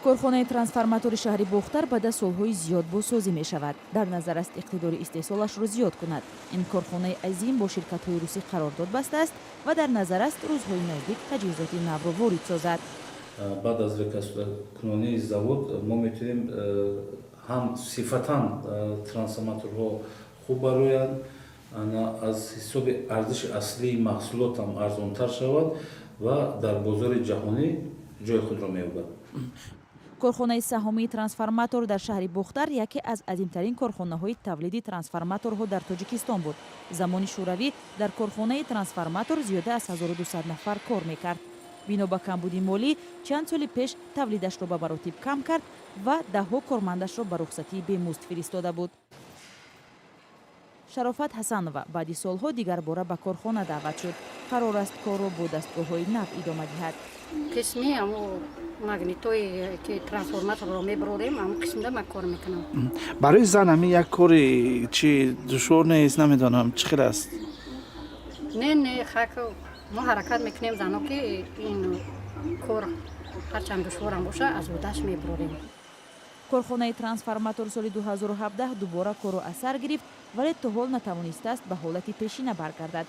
Корхонаи трансформатори шаҳри Бохтар баъд аз солҳои зиёд бозсозӣ мешавад. Дар назар аст, иқтидори истеҳсолашро зиёд кунад. Ин корхонаи азим бо ширкатҳои русӣ қарордод бастааст ва дар назар аст, рӯзҳои наздик таҷҳизоти навро ворид созад. Баъд аз реконструксиякунонии завод мо метавонем ҳам сифатан трансформаторҳо хуб бароянд, аз ҳисоби арзиши аслии маҳсулот ҳам арзонтар шавад ва дар бозори ҷаҳонӣ ҷои худро меёбад. Корхонаи саҳомии трансформатор дар шаҳри Бохтар яке аз азимтарин корхонаҳои тавлиди трансформаторҳо дар Тоҷикистон буд. Замони Шӯравӣ дар корхонаи трансформатор зиёда аз 1200 нафар кор мекард. Бино ба камбуди молӣ, чанд соли пеш тавлидашро ба маротиб кам кард ва даҳҳо кормандашро ба рухсатии бемузд фиристода буд. Шарофат Ҳасанова баъди солҳо дигарбора ба корхона даъват шуд. Қарор аст, корро бо дастгоҳҳои нав идома диҳад. Қисми ҳамо магнитое ки трансформаторро мебарорем, ҳамо қисмда ман кор мекунам. Барои зан ҳамин як кори чи душвор нест? Намедонам, чӣ хел аст? Не, не, хак, мо ҳаракат мекунем, зано, ки ин кор ҳарчанд душворам боша, аз ӯдаш мебарорем. Корхонаи трансформатор соли 2017 дубора корро аз сар гирифт, вале то ҳол натавонистааст ба ҳолати пешина баргардад.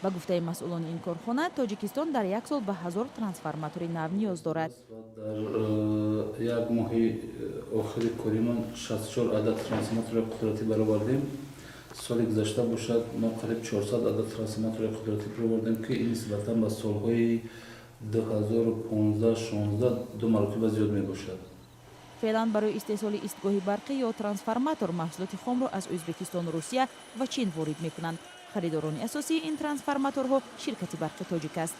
Ба гуфтаи масъулони ин корхона, Тоҷикистон дар як сол ба 1000 трансформатори нав ниёз дорад. Дар як моҳи охири коримон 64 адад трансформатори қудратӣ баровардем. Соли гузашта бошад, мо қариб 400 адад трансформатори қудратӣ баровардем, ки ин нисбатан ба солҳои 2015-16 ду маротиба зиёд мебошад. Феълан барои истеҳсоли истгоҳи барқӣ ё трансформатор маҳсулоти хомро аз Ӯзбекистону Русия ва Чин ворид мекунанд. Харидорони асосии ин трансформаторҳо ширкати Барқи Тоҷик аст.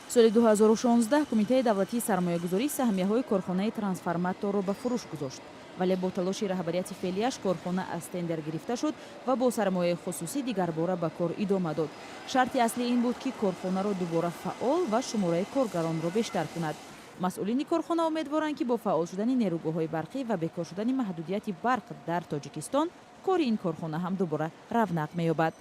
Соли 2016 Кумитаи давлатии сармоягузорӣ саҳмияҳои корхонаи трансформаторро ба фурӯш гузошт, вале бо талоши раҳбарияти феълияш корхона аз тендер гирифта шуд ва бо сармояи хусусӣ дигарбора ба кор идома дод. Шарти аслӣ ин буд, ки корхонаро дубора фаъол ва шумораи коргаронро бештар кунад. Масъулини корхона умедворанд, ки бо фаъол шудани нерӯгоҳҳои барқӣ ва бекор шудани маҳдудияти барқ дар Тоҷикистон кори ин корхона ҳам дубора равнақ меёбад.